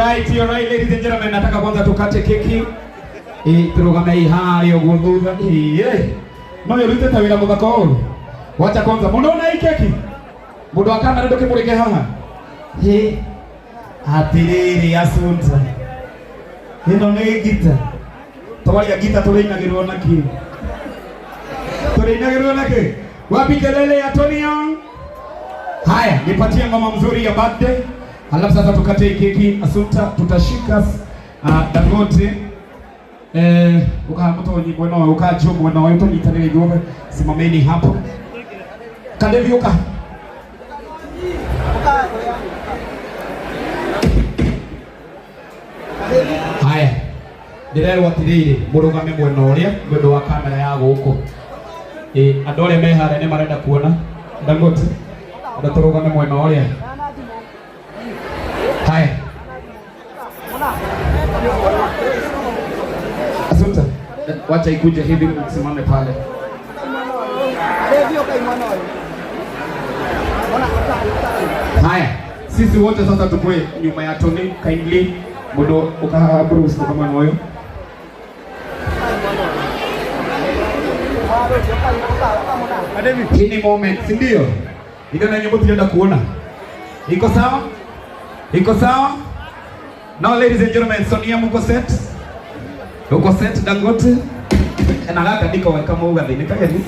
Alright, alright, ladies and gentlemen, nataka kwanza tukate keki. Eh, turugame harĩa ũguo thutha. Eh, no yũrutĩte wĩra mũthaka ũũ. Wacha kwanza, mũndũ hii keki? Mũndũ wa kamera ndũkĩmũrĩke haha. Hĩ, atĩrĩrĩ Asunta. Ĩno nĩ ngita. Twaria ngita tũrĩinagĩrwo na kĩ? Tũrĩinagĩrwo na kĩ? Wapi kelele ya Tony Young? Haya, nipatie ngoma mzuri ya birthday. Halafu sasa tukate hii keki Asunta, tutashika Dangote eh, ukamutonyi mwena ũyũ ukajo mwena ũyũ tũnyitanĩre ithuothe, simameni hapo. Kadevi uka. Haya, ndĩrerwo atĩrĩrĩ mũrũgame mwena ũrĩa nĩ ũndũ wa kamera ya gũkũ. Ĩ andũ arĩa me harĩa nĩ marenda kuona Dangote, andũ tũrũgame mwena ũrĩa. Haya. Asunta, wacha ikuje hivi msimame pale. Haya, sisi wote sasa tukue nyuma ya Tony kindly. Mundu ukahaha Bruce kama noyo. Hii ni moment, si ndio? Ile na nyimbo tulienda kuona. Iko sawa? Iko sawa? Now ladies and gentlemen, Sonia muko set? Uko set Dangote? Na gaka ndiko weka muga thini kageni.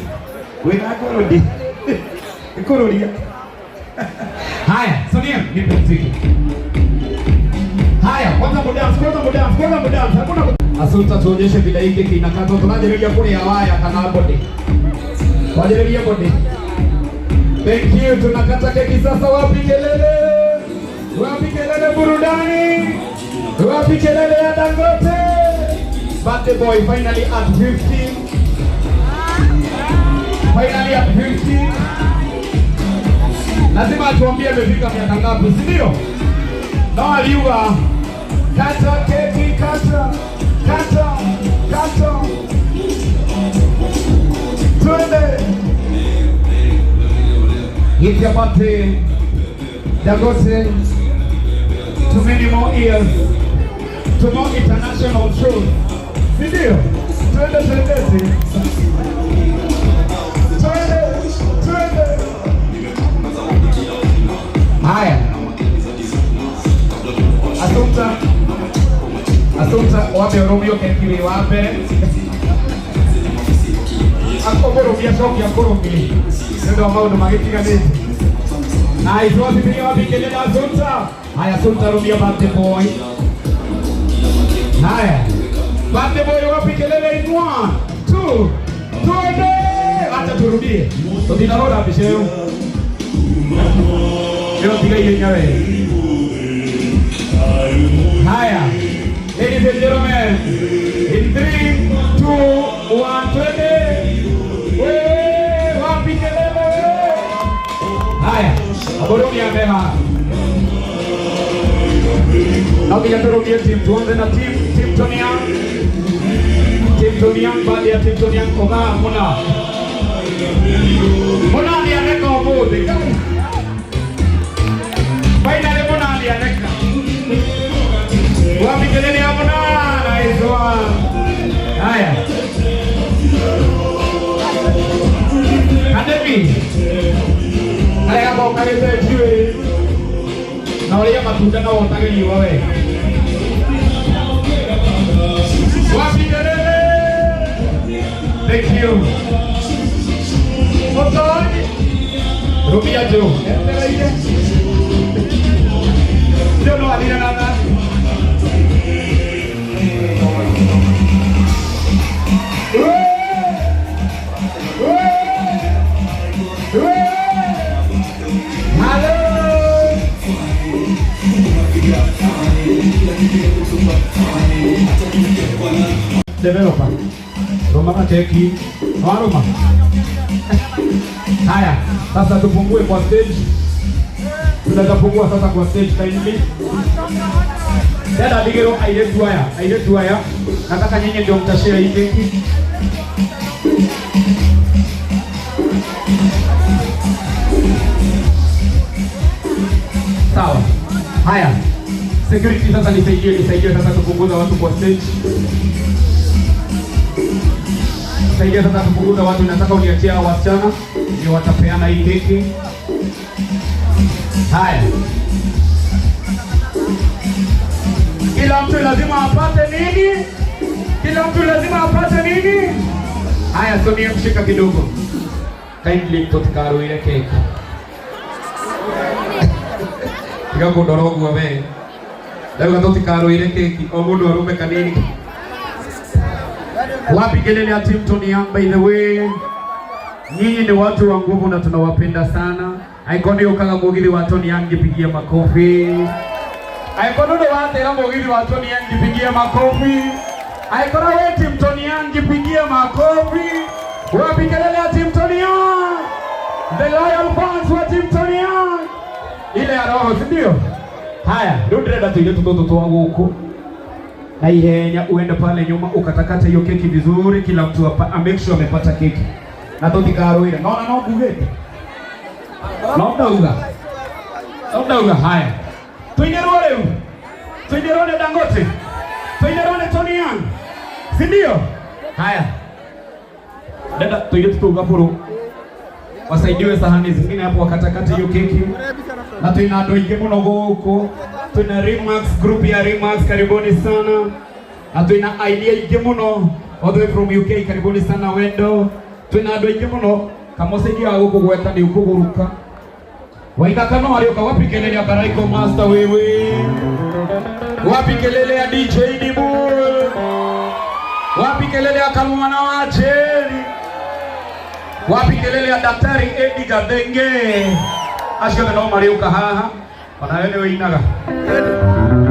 Wina kurudi. Ikurudia. Haya, Sonia, nipe mziki. Haya, kwanza mudance, kwanza mudance, kwanza mudance. Hakuna Asunta tuonyeshe vile hii keki inakatwa. Tunajeruria kuria waya kana body. Twajeruria body. Thank you. Tunakata keki sasa. Wapi kelele? Wapi kelele burudani? Wapi kelele ya Dangote? Birthday boy finally at 50. Finally at 50. Lazima atuambie amefika miaka ngapi, si ndio? No aliuga kata keki, kata kata kata, twende. It's your birthday, Dangote, to many more years, to more international shows, si ndio? Twende twende twende twende. Haya, Asunta, Asunta, wambe ũrũmio keki wĩ wa mbere akũmũrũmia cokia kũrũmie nĩ ũndũ wa maũndũ magĩtiganĩte. Nice, wapipigia wapi kelele Asunta? Haya, Asunta rumia birthday boy. Haya, birthday boy wapi kelele in one, two, twende. Acha turudie. Tutinarora mbica ĩyo. Ĩyo tiga ihenya we. Haya, ladies and gentlemen, in 3, 2, 1, twende. We, wapi kelele we? Haya, aborumi ameha. No nginya turumie team, tuanze na team, team Tony Young. Team Tony Young, baada ya team Tony Young oga muna. Muna ni aneka umuthi. Finally muna ni aneka. Wapi kelele ya muna? Nice one. Haya. Kadebi. Karĩa gakoragwo karĩte njuĩrĩ na ũrĩe matunda na wotage riũa we. Wapi kelele? Thank you. Mũtonyi. Rumia Joe. Etereire. Joe no athire na thati. Hello. Developer. Roma keki. Waroma. Haya, sasa tupungue kwa stage. Tunaweza pungua sasa kwa stage kindly. Dada ndigero airetu aya, airetu aya. Nataka nyinyi ndio mtashare hii keki. Sawa. Haya. Security sasa nisaidie, nisaidie sasa tupunguza watu kwa stage. Saidia sasa kupunguza watu, nataka uniachie hao wasichana ndio watapeana hii keki. Haya, kila mtu lazima apate nini? Kila mtu lazima apate nini? Haya, Sonia, mshika kidogo. Kindly tutikaruire keki. Tiga kundora ũguo we. Ndauga tutikaruire keki, o mũndũ arume kanini. Wapi kelele ya team Tony Young, by the way. Nyinyi ni watu wa nguvu na tunawapenda sana. Icon ukaga mugithi wa Tony Young, jipigie makofi. Icon ndo watera mugithi wa Tony Young, jipigie makofi. Icon we team Tony Young, jipigie makofi. Wapi kelele ya team Tony Young? The loyal fans wa team Tony Young. Ile ya roho, si ndio? Haya, rĩu ndĩrenda tũirĩtu tũtũ twa gũkũ na ihenya uende pale nyuma ukatakata hiyo keki vizuri, kila mtu hapa a make sure amepata keki na tutikarũire nona no ngugĩte no ndauga no ndauga. Haya, tuinĩrwo rĩu, tuinĩrwo nĩ Dangote, tuinĩrwo nĩ Tony Young, si ndio? Haya, dada, tuirĩtu tũu gabũrũ wasaidiwe sahani zingine hapo wakatakate hiyo keki na tuna andũ aingĩ mũno gũkũ, tuna Remax group ya Remax, karibuni sana, na twina aini aingĩ mũno all the way from UK, karibuni sana Wendo. Twina andũ aingĩ mũno kamũcingi wa gũkũ gweta nĩ ũkũgũrũka Waithaka no arĩũka. Wapi kelele ya Karaiko Master wewe? Wapi kelele ya DJ Dibu? Wapi kelele ya Kamwana wa Jeri? Wapi kelele ya Daktari Eddie Gathenge? Acio othe no marĩũka haha onawe nĩ wĩinaga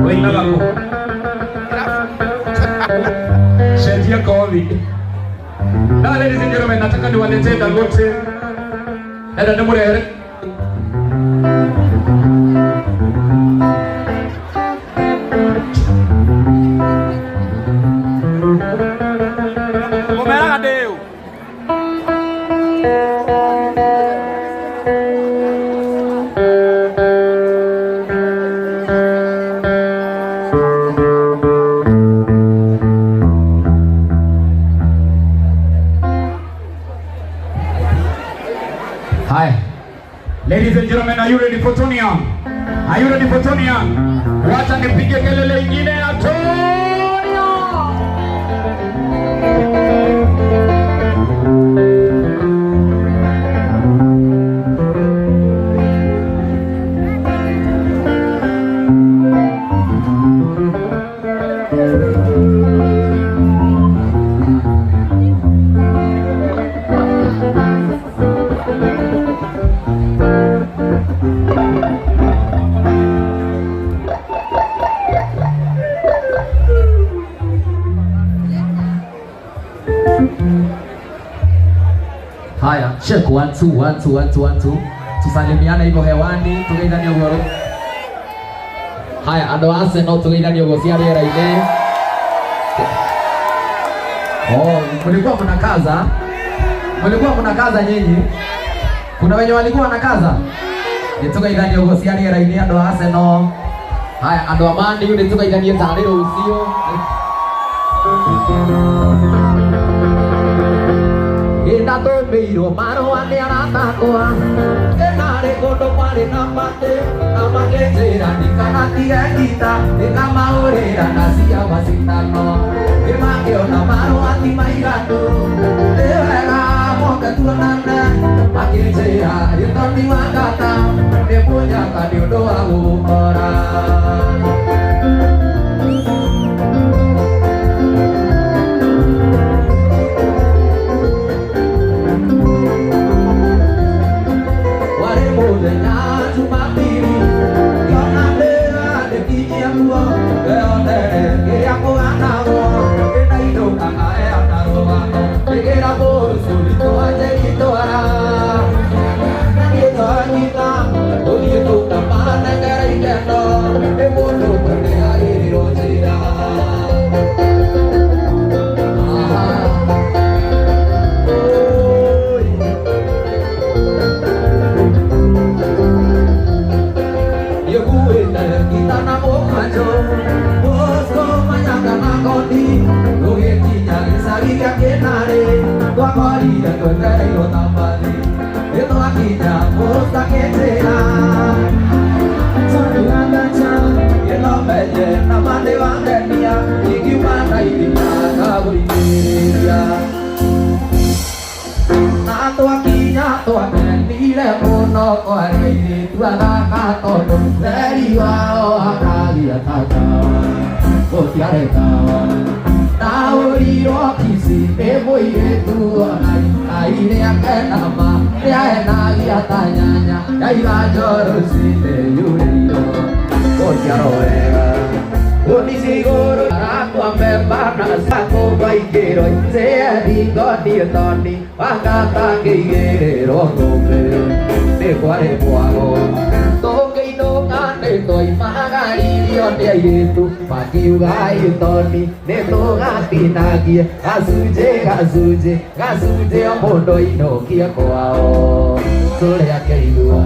wĩinaga kũ cenjia kothi. Now ladies and gentlemen, nataka niwaletee Dangote. Dada ndĩmũrehere. Mũmeraga ndĩũ. Haya. Ladies and gentlemen, are you ready for Tony Young? Are you ready for Tony Young? Wacha nipige kelele ingine ya Tony Young. Haya, check 1 2 1 2 1 2 1 2. Tusalimiane hivyo hewani, tugeithanie ũguo. Haya, andũ a Arsenal tugeithanie ũguo cia rĩera-inĩ. Oh, mlikuwa mnakaza? Mlikuwa mnakaza nyinyi? Kuna wenye walikuwa wanakaza? Nĩtũgeithanie ũguo cia rĩera-inĩ andũ a Arsenal. Haya, andũ a Man U nĩtũgeithanie tarĩ rũciũ. Ndatũmĩirwo marũa nĩ arata akwa ĩnarĩ kũndũ kwarĩ na matĩ na makĩnjĩra ndikanatige ngita ndĩkamahũrĩra na cia macindano nĩmakĩona marũa ti maiganu nĩ wega moke tuonane makĩnjĩra gĩtoni wa ngata nĩ mũnyaka nĩ ũndũ wa gũgũkora. Warĩ mũthenya Jumapili ngĩona ndĩrandĩkinyia kuo ngeyonere kĩrĩa kũhanagwo ndĩnainũka aheana rũgano ngĩgĩra mũrũcũri twanjĩgitwara ngĩtwanyita tũthiĩ tũkamanengere ikeno nĩ mũndũ Twetereirwo ta mbathi nĩtwakinya mũtakĩnjĩra ĩnomenye na mandĩ wangenia ingiuma na iria ngagũitĩrĩria na twakinya twakenire mũno kwarĩ airĩtu athaka tondũ theri wao akagia ta tawa gũtiarĩ tawa ndaũrirwo ici nĩ mũirĩtu ona aire akenama rĩaenagia ta nyanya yaiga njoro citeyurĩirwo gũtiaro wega Unici igũrũ arakwa mbemba na cakũ maingĩro njeeri ngoni toni wakatangĩigĩrĩrwo ngũmbĩ nĩ kwarĩ mwago tũngĩinũka nĩ twoimagaririo nĩ airĩtu makiuga itoni nĩ tũgatinagie gacunjĩ gacunjĩ gacunjĩ o mũndũ ainũkie kwao tũrĩ akĩigua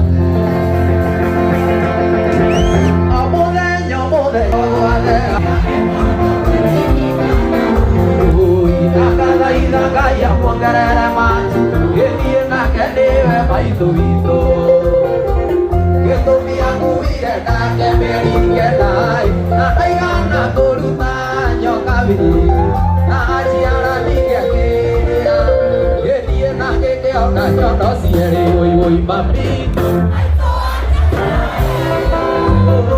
o mũthenya o mũthenya gwathe Ndakathaitha Ngai amuongerere matu gĩthiĩ nake nĩwe maitũ witũ gĩtũmi akuire ndake mĩeri kenda na ndaigana kũruta nyoka wiki na aciaranire akĩrĩra gĩthiĩ na gĩkĩona nyondo cierĩ wũi wũi mami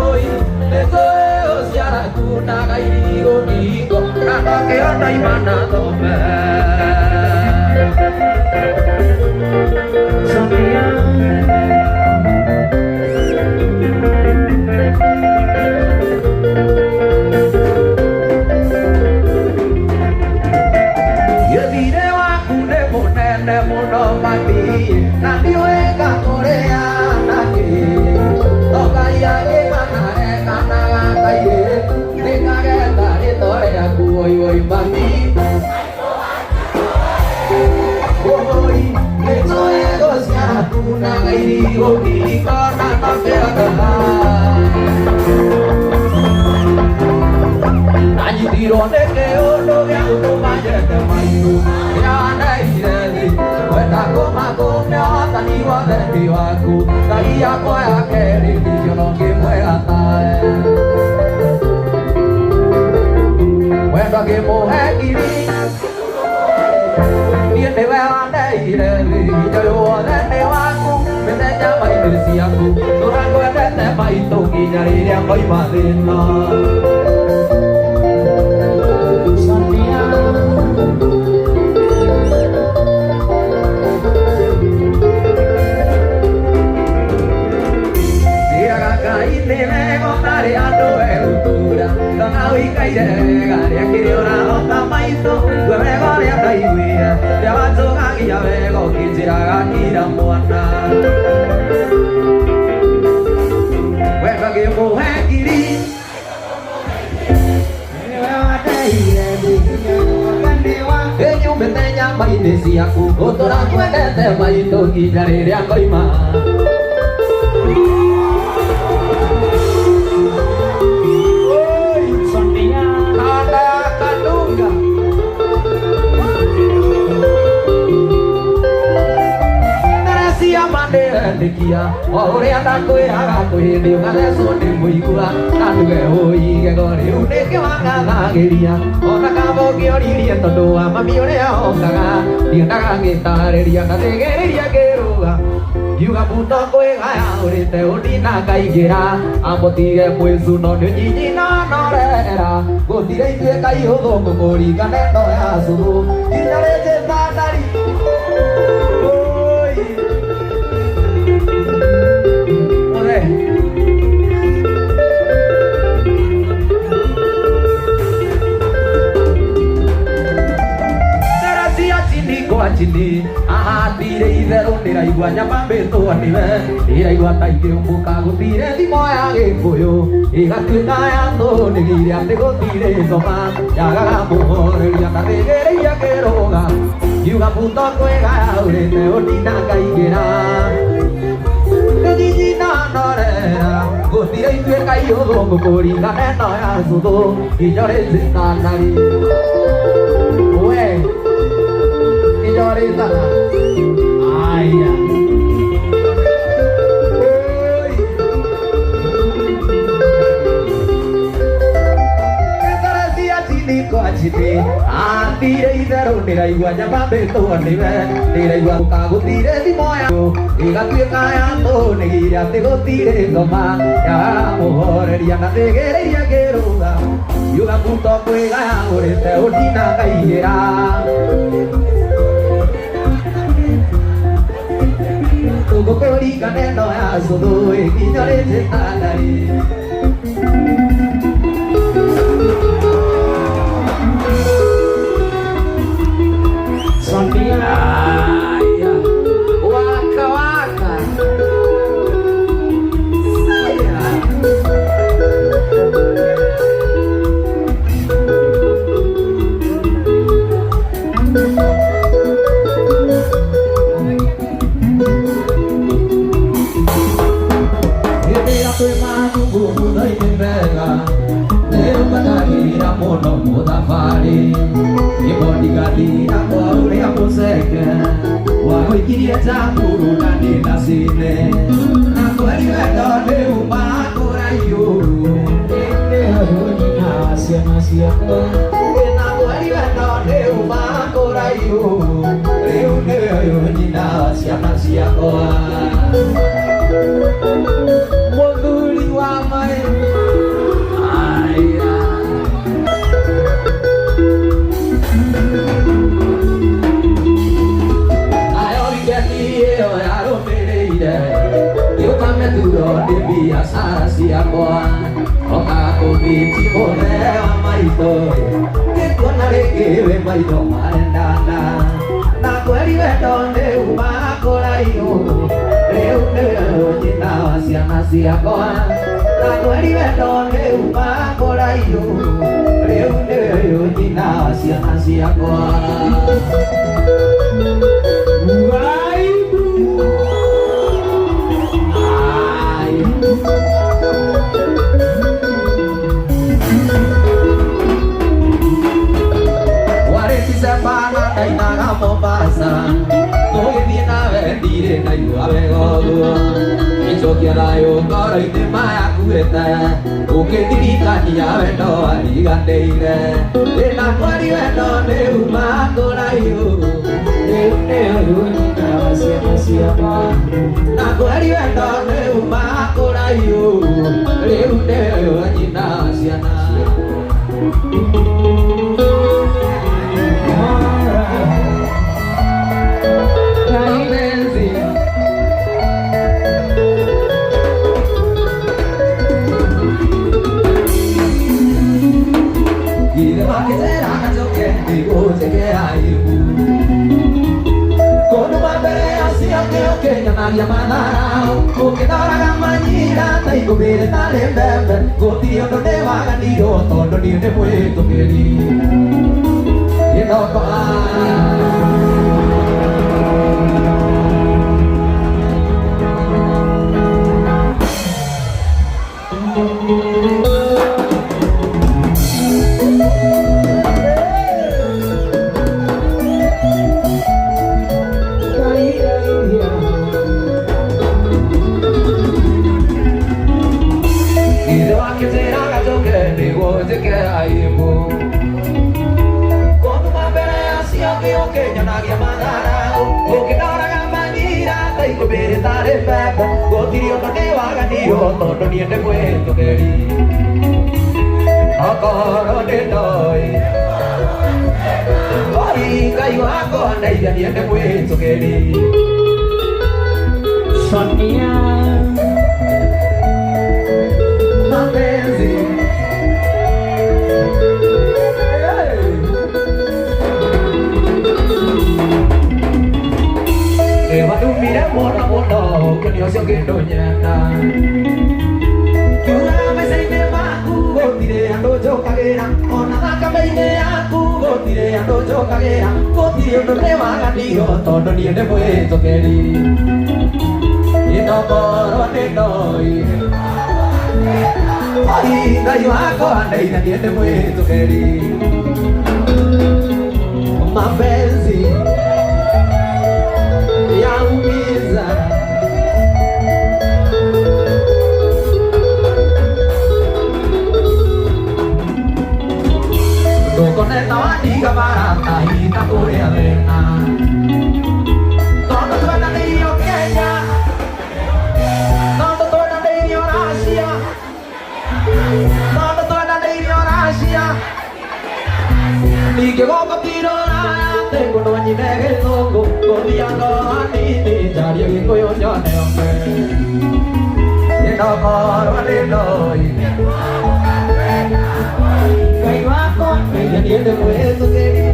Oi, nĩtũĩ ũciarakunaga irigũ ngingo na ndokĩona imana thome. Gĩthire waku nĩ mũnene mũno mami na ndiũĩ ngakũrĩa nakĩ Ngai agĩkanarekanaga kairĩtu nĩkagetha rĩtwa rĩaku oi oi mami Oi, nĩnjũĩ gũciarakunaga irigũ ngingo na ndokĩonaga Anyitirwo nĩ kĩũndũ gĩa gũtũma nyende maitũ rĩaneire thĩ kwenda kũmakũmia ũhotani wothe nĩ waku Ngai yakwa ya kerĩ ndingĩona ũngĩ mwega tawe wendo ngĩmũhe ngiri niĩ nĩwe waneire thĩ hinya ũyũ wothe nĩ waku mĩthenya maithĩ ciaku tũrakwendete maitũ nginya rĩrĩa ngoima thĩna. Njĩraga Ngai nĩ wega ũtarĩ andũ egũtura ndona ũikaire wega rĩa kĩrĩa ũrahota maitũ gue wega ũrĩa ndaiguire rĩa wanjũgagia wega ũkĩnjĩraga kira mwana wendo ngĩmũhe ngiri ĩnyumĩte nyama-inĩ ciaku ũtũra kwendete maitũ nginya rĩrĩa ngoima. Kanda ya Kanunga Teresia mandĩrendikia o ũrĩa ndakwĩraga kwĩ hĩndĩ ũgathecwo nĩ mũigua na nduge ũi igego rĩu nĩkĩo wangathagĩria ona kaba ũngĩoririe tondũ wa mami ũrĩa okaga ndiendaga ngĩtarĩria ngathĩgĩrĩria ngĩrũga ngiuga muno kwĩgaya ũrĩte ũndina ngaingĩra amũtige mwĩcuno nĩ ũnyinyi na norera gũtirĩ ituĩka ihũthũ ngũkũringana ĩno ya cũrũ nginya rĩnjĩta ndari. Oi. Mũthee. Teresia chini kwa chini ahatire itherũ ndĩraigua nyama mbĩtwo nĩwe ndĩraigua ta ingĩũmbũka gũtirĩ thimo ya gĩkũyũ ĩgatuĩka ya tũnĩgĩire atĩ gũtirĩ ngoma yagaga mũhoreria ndathĩgĩrĩirie ngĩrũga ngiuga muto kwĩgaya ũrĩte ũndina ngaingĩra nĩnyinyi na norera gũtirĩ ituĩka ihũthũ ngũkũringana ĩno ya cũthũ nginya rĩnjĩtanari we. Nginya ũrĩtaga. Aya. Oi. Gĩtaracia chini kwa chini atire itherũ ndĩraigua nyambambĩtwo nĩwe ndĩraigua gũtirĩ thimo yaku ĩgatuĩka ya tũnĩgire atĩ gũtirĩ ngoma yamũhoreria na ndĩgĩrĩirie ngĩrũga yuga kuto kwĩgaya ũrĩte ũndina ngaigĩra tũgũkũringa neno ya cũthũ ĩkinya rĩtĩtandarĩ. Sonia. Aya. Waka waka. Saya. Hĩndĩ ĩrĩa twĩ mathungumutho-inĩ mega nĩũkatagĩra mũno mũthabarĩ nĩmondigathira kwa ũrĩa mũceke wagũikirie njamburu na nĩ na cine na kweri wendo nĩ uma kũraihu. Nĩ ũyũ nyina wa ciana ciakwa. Na kweri wendo nĩ uma kũraihu rĩu nĩ ũyũ nyina wa ciana ciakwa mũthuri wa maĩ. Aya. Nayo wikendi ĩyo yarũmĩrĩire ngĩũka meturo ndĩ biacara ciakwa oka kũmiti mũthee wa maitho ngĩkuona rĩngĩ wĩ maitho marendana na kweri wendo nĩ uma kũraihu rĩu nĩwe nyina wa ciana ciakwa na kweri wendo nĩ uma kũraihu rĩu nĩwe nyina wa ciana ciakwa. Waibu. Ai. Warĩ December na ndainaga Mombasa tũgĩthiĩ nawe ndirĩ ndaigua wega ũguo ngĩcokia thayũ ngoro-inĩ mayakuĩte ũkĩndirikania wendo wariganĩire ĩna kwari wendo nĩ uma kũraihu. Rĩu nĩ ũyũ nyina wa ciana ciakwa. Na kweri wendo nĩ uma kũraihu rĩu nĩ ũyũ nyina wa ciana. Mapenzi. Githĩ makĩnjĩra njoke nĩgũnjĩke aibu kũnduma mbere acio ũkĩnyonagia matharau ũkĩndoraga manyira ta ikũmbĩrĩ tarĩ mbembe gũtirĩ ũndũ ndĩwaganirwo tondũ niĩ nĩ mwĩtũkĩri gĩthoko. Githĩ wakĩnjĩraga njoke nĩguo njĩke aibu kũnduma mbere acio ũkĩnyonagia matharau ũkĩndoraga manyira ta ikũmbĩrĩ tarĩ mbembe gũtirĩ ũndũ ndĩwaganirwo tondũ niĩ ndĩ mwĩtũkĩri okorwo ndĩ ndoĩ oi Ngai wakwa ndeithia niĩ ndĩ mwĩtũkĩri. Sonia. Mapenzi. Hey. Nĩwandumire mũno mũno ũkĩnĩ ũcio kĩndũ nyenda kiugaga maica-inĩ maku gũtirĩ andũ njũkagĩra ona thakame-inĩ yaku gũtirĩ andũ njũkagĩra gũtirĩ ũndũ ndĩwaganirwo tondũ niĩ ndĩ mwĩtũkĩri inokorwo nĩ ndoĩ oi Ngai wakwa ndeithia niĩ ndĩ mwĩtũkĩri mapenzi. Ndũkone ta wandiga marata kũrĩa thĩna. Tondũ twendanĩirio Kenya, tondũ twendanĩirio Russia, tondũ twendanĩirio Russia. Ningĩ gũkũ ti rũraya atĩ mũndũ anyime gĩthũngũ, ngũthianga o hanini njarie gĩkũyũ nyone ũngĩ. Nĩndokorwo nĩ ndũi Ngai wakwa, niĩ ndĩmwĩtũkĩri.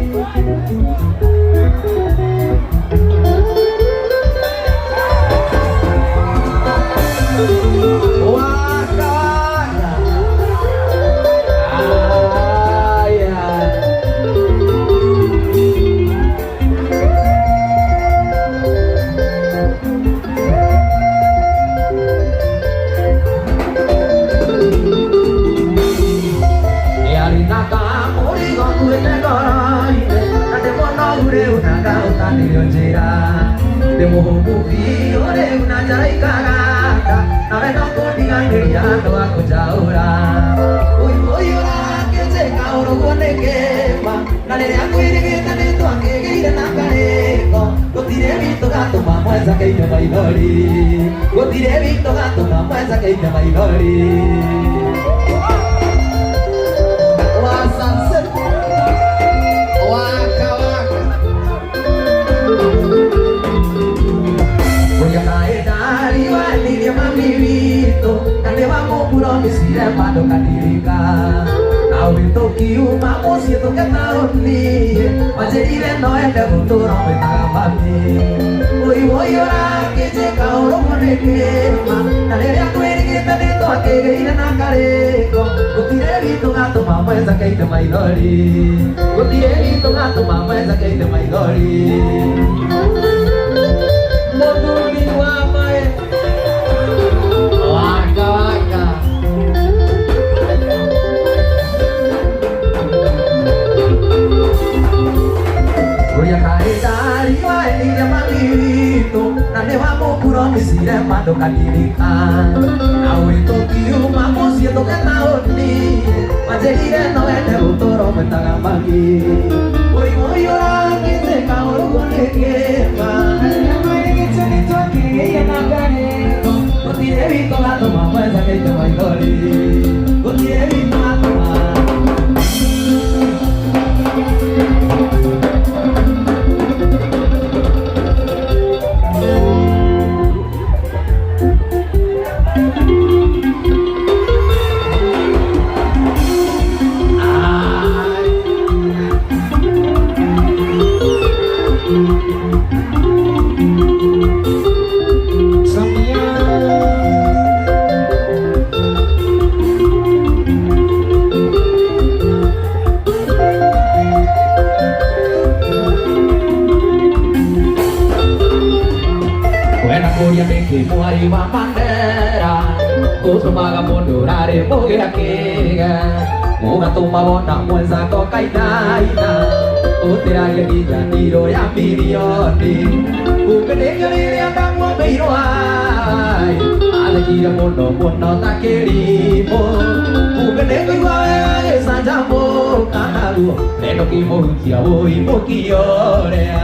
Waka waka. Aya. Yarĩ na kamũrigo nguĩte ngoro-inĩ, na ndĩ mũnogu rĩu na ngaũtanĩrio njĩra. Ndĩ mũhũmũ biũ rĩu na njara ikaganda, nawe no kũndiganĩria andũ a kũnjaũra. Ũi ũrakĩnjĩka ũrũguo nĩ kĩma, na rĩrĩa ngwĩrĩgĩte nĩ twakĩgĩire na karĩko. Gũtirĩ witũ gatũma mwenza keite maithori, gũtirĩ witũ gatũma mwenza keite maithori. Wasanse. Waka waka. Ũrĩa kaĩ ndariwanirie mami witũ, na nĩ wamũpromisire bado kandirika. Na ũhĩtũkiuma mũciĩ tũke taũni, wanjĩrire no ende gũtũra mwĩtaga mami. Ũi woi ũrakĩnjĩka ũrũmwe nĩ kĩma, na rĩrĩa kwĩrigĩte nĩ twakĩgĩire na karĩko. Gũtirĩ witũ gatũma mwenza keite maithori, gũtirĩ witũ gatũma mwenza keite maithori. Mũthuri wa mae. Waka waka. Ũrĩa kaĩ ndariwanirie mami witũ, na nĩ wamũpromisire bado kandirika. Na ũhĩtũkiuma mũciĩ tũke taũni, wanjĩrire no ende gũtũra mwĩtaga mami. Ũi woi ũrakĩnjĩka ũrũguo nĩ kĩma, na rĩrĩa mwĩrĩgĩte nĩ twakĩgĩire na karĩko. Gũtirĩ witũ gatũma mwenza keite maithori, gũtirĩ witũ gatũma. Wena kũria nĩkĩ mwarĩ wa Mandera ũtũmaga mũndũ ũrarĩ mũgĩ akĩge, ũgatũma wona mwenzako kainaina, ũtĩragia nginya ndirũ ya mirioni. Kumbe nĩkĩo rĩrĩa ndamuombĩirwo ai, athekire mũno mũno ta kĩrimũ. Kumbe nĩngũigua wega gĩcanjamũka naguo, nendo kĩmũhukia wũi mũkiyorea.